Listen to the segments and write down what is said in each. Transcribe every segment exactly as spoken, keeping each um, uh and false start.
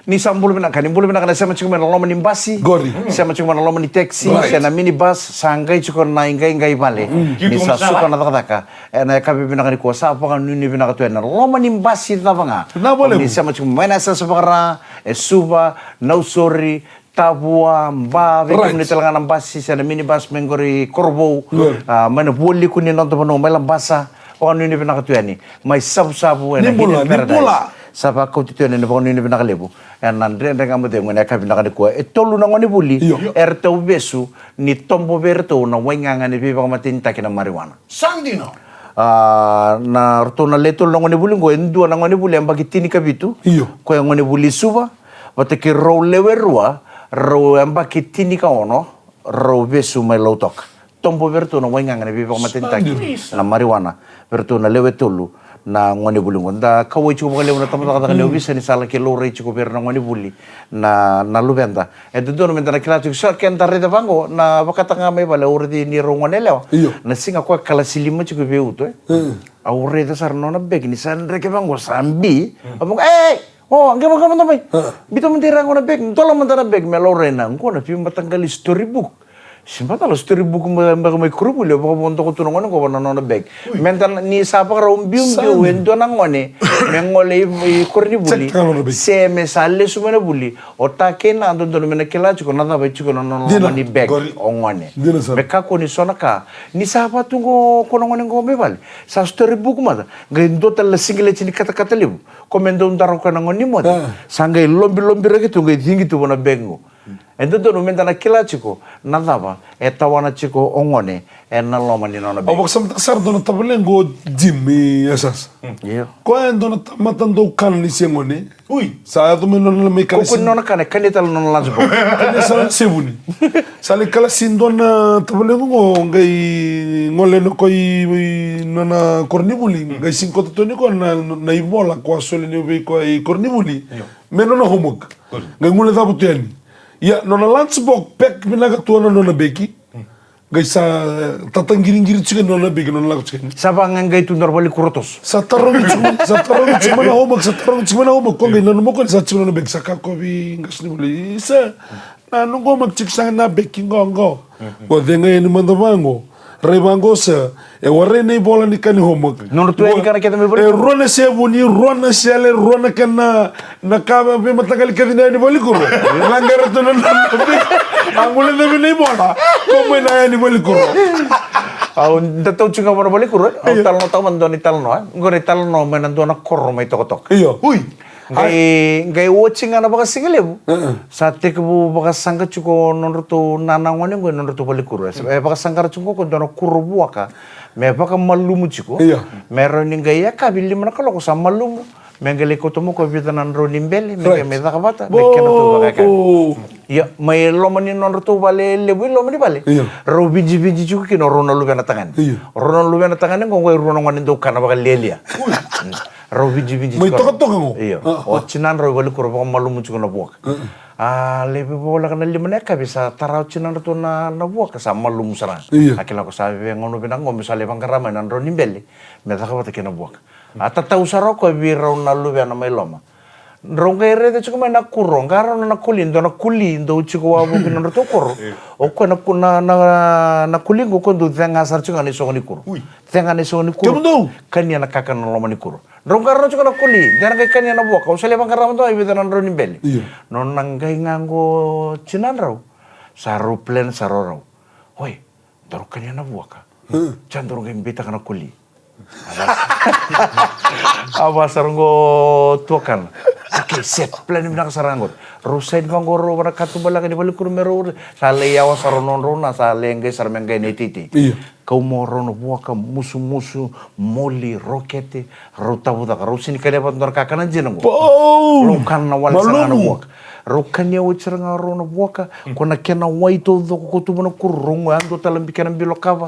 Ni sa bula vinaka, ni bula vinaka na sema tiko mai na loma ni basi. Qori. Sema tiko mai na loma ni taxi, right, se na minibus, sa qai tiko na iqaiqai vale. Mm. Ni sa suka na cakacaka. E na yakavi vinaka nikua, sa vakanuinui vinaka tu e na loma ni basi cava ga. Na vale. Ni sema tiko mai na yasayasa vaka-Ra, e Suva, Nausori, Tavua, Ba, vei kemuni tale ga na basi se na minibus mai qori Korovou. Right. A, mai na vualiku ni noda vanua mai Labasa. Vakanuinui vinaka tu yani mai Savusavu e na Hidden Paradise. Sa vakauti tu yani na vakanuinui vinaka levu. E na Dredre Ga Mo Cegu e na yakavi vinaka nikua. E tolu na gonevuli. Io. Eratou vesu ni tobo vei iratou na waigaga ni veivakamatenitaki na marijuana. Sa dina. A, na ratou na le tolu na gonevuli oqo, e dua na gonevuli yabaki tinikavitu. Io. Koya gonevuli i Suva, vata kei rau lewe rua, rau yabaki tinikaono, rau vesu mai Lautoka. Tobo vei iratou na waigaga ni veivakamatenitaki na marijuana, vei iratou na lewe tolu na gonevuli oqo. Da kauwai tiko vakalevu na tabacakacaka ni ovisa ni sa laki laurai tiko vei ira na gonevuli na, na luveda. E dodonu meda na kila tiko, sa keda raica vaqo, na vakataka ga mai vale, au raici ni rau gone yalewa. Io. Na siga koya kalasi lima tiko vei uto, e. Mm. Au raica sara na nona beki, ni sa dreke vaqo, sa bi. Mm. Au vaqo, "Ei, o, qai vaqo mada mai." Ah. Biuta mada i ra qo na beki, dola mada na beki, me laurai na qo na veimataqali story book. Se mataqali story book ma, beka mai koronivuli, au vakavodoka tu na gone qo va na nona beki. Ui. Meda na, ni sa vakarau biubiu e dua na gone me gole i, i koronivuli. Check-taka na nona beki. Se me sa lesu mai na vuli. O ta kei na dodonu me na kila tiko na cava e tiko na nona loma ni beki o gone. Dina sara. Me kakua ni so na ka. Ni sa vatu qo ko na gone qo mai vale. Sa story book mada. Qai dua tale na sigileti ni katakata levu. Ko me dau dara o koya na gone ni moce. Ah. Sa qai lobilobiraki tu, qai cigi tu va na beki qo. E dodonu meda na kila tiko na cava e tawana tiko o gone e na loma ni nona beki. Au vakasamataka sara dua na tavale qo, Jim, i yasayasa. Io. Koya e dua na tamata dau kana ni se gone. Ui. Sa yaco mai nona mai kalasi. Ko, ko ni nona kana, e kania tale nona lunch box. Kania sara na sevuni. Sa lai kalasi dua na tavale qo, qai gole na koya i, i nona koronivuli. Mm. Qai sega ni kauta tu yani koya na, na ivola ko a solia vei koya i koronivuli. Io. Me nona homework. Good. Qai guilecava tu yani. Ia, nona lunch box, pack vinaka tu na nona beki. Mm. Qai sa, e, tataqiriqiri tiko na nona beki, nona lako tiko yani. Sa vaqaqai tu dua na valenikuro toso. Sa tarogi tiko mai, sa tarogi tiko mai na homework, sa tarogi tiko mai na homework. Ko qai nanuma ko ni sa tiko na nona beki, sa kaya ko vei qasenivuli, "Isa, na noqu homework tiko sa na beki qo, qo." Qo cega yani mada vaqo. Rai vaqo, sa, e warai na ivola ni ka ni homework. Nodra tu yani kana kece mai valenikuro. E rua na sevuni, rua na sele, rua na kena, na ka veimataqali kece ni yani valenikuro. Laqara tu na nona beki. A guilecavi na ivola. Ko mai na yani valenikuro. Au da tau tiko ga vana valenikuro, e? Au talanoataka mada dua na italanoa, e? Qori italanoa mai na dua na koro mai Tokatoka. Io. Ui. Qai, qai oti ga na vakasigalevu. Sa tekivu vakasaqa tiko nodratou nana gone qo e nodratou valenikuro. E, e vakasaqara tiko qo ko dua na kuro vuaka. Me vakamalumu tiko. Io. Me rawa ni qai yakavi lima na kaloko sa malumu. Me qai lai kauta mai ko vica na drau ni bele. Me qai mai caka vata. Me kena tu vakayakavi. Ia, mai loma ni nodratou vale levu i loma ni vale. Io. Rau vijivici tiko kina o rau na luvena tagane. Io. O rau na luvena tagane qo, qo e rua na gone dau kana vakalialia. Rau vijivici tiko. Mai Tokatoka qo? Io. O tinadrau i valenikuro vakamalumu tiko na vuaka. A, lai veivoleka na lima na yakavi sa tara o tinadratou na, na vuaka sa malumu sara ga. Io. A kila ko sa veigauna vinaka qo me sa lai vaqara mai na drau ni bele me caka vata kei na vuaka. A tatau sara o koya vei rau na luvena mai loma. Drau qai raica tiko mai na kuro, qarauna na koli, dua na koli dau tiko wavoki nodratou koro. O koya na ku-, na, na, na koli qo, o koya dau cega sara tiko ga na isogo ni kuro. Ui. Cega na isogo ni kuro. Kemudou. Kania na kakana na loma ni kuro. Drau qarauna tiko na koli, de na qai kania na vuaka, au sa lai vaqara mada e vica na drau ni bele. Io. Nona qai ga qo tinadrau, sa rau plan sara o rau. Oi, daru kania na vuaka. Hmm. Sa daru qai beitaka na koli. A vaka sara qo tuakana. Okay, set. Plan vinaka sara qo. Rau side vaqo rau vana katubaleka ni valenikuro me rau. Sa lai yawa sara o nodrau na, sa lai qai sara me qai na iteitei. Io. Kau mo rau na vuaka, musumusu, moli, rokete, rau tavucaka, rau sega ni kania vata dua na kakana dina qo. Pou! Rau kana na wale sara ga na vuaka. Rau kania oti sara ga rau na vuaka, ko na kena wai taucoko ko tubu na kuro, rau qo yadua tale na kena bilo kava.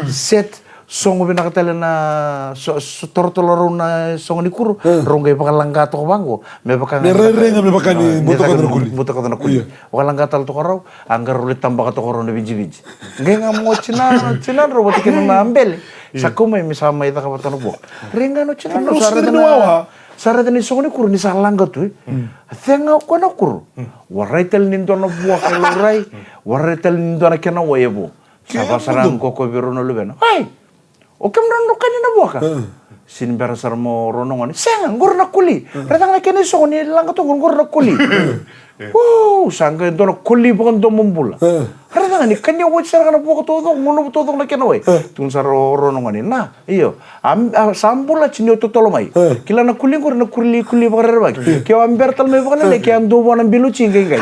Set, sogo vinaka tale na, so, so, torotoro rau na sogo ni kuro, rau qai vakalaqa toka vaqo. Me vaka ga me rairai ga me vaka ni butakoca na kuli. Butakoca na kuli. Io. Vakalaqa tale toka rau, a qai rau lai tabaka toka rau na vijivici. Qai ga mo tina, tinadrau vata kei na bele. Sa kau mai me sa mai caka vata na vuaka. Rai ga no tinadrau sa raica na, Sa raica na isogo ni kuro ni sa laga tu, e. A cega o koya na kuro. Warai tale ni dua na vuaka e laurai. Warai tale ni dua na kena wai e vo. Sa vakasara ga o koya vei rau na luvena. Ai! O kemudrou na kania na vuaka? Sini bera sara mo rau na gone. Sega, qori na kuli. Raica ga na kena isogo ni laga tu qori, qori na kuli. Wow, sa qai dua na kuli vakadomobula. Raica ga ni kania wai sara ga na vuaka taucoko, gunuva taucoko na kena wai. Tukuna sara o rau na gone. Na, io. A, a, sa bula tini o totolo mai. Kila na kuli qori na kuli, kuli vakarerevaki. Ke o a bera tale mai vakalailai, ke a dua vua na bilo tsi qai qai.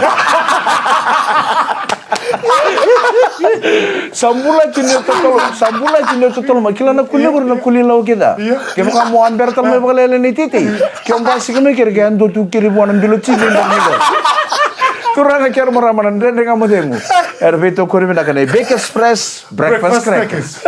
Sa bula tini o totolo, sa bula tini o totolo mai. Kila na kuli qori na kuli lau kece. Kevaka mo a bera tale mai vakalailai na iteitei, ke o basika mai kere, ke a dua tu kere vua na bilo tsi qai qai. Turaga kei na marama na Dredre Ga Mo Cegu. Era veitokoni vinaka na Bake Express Breakfast Crackers.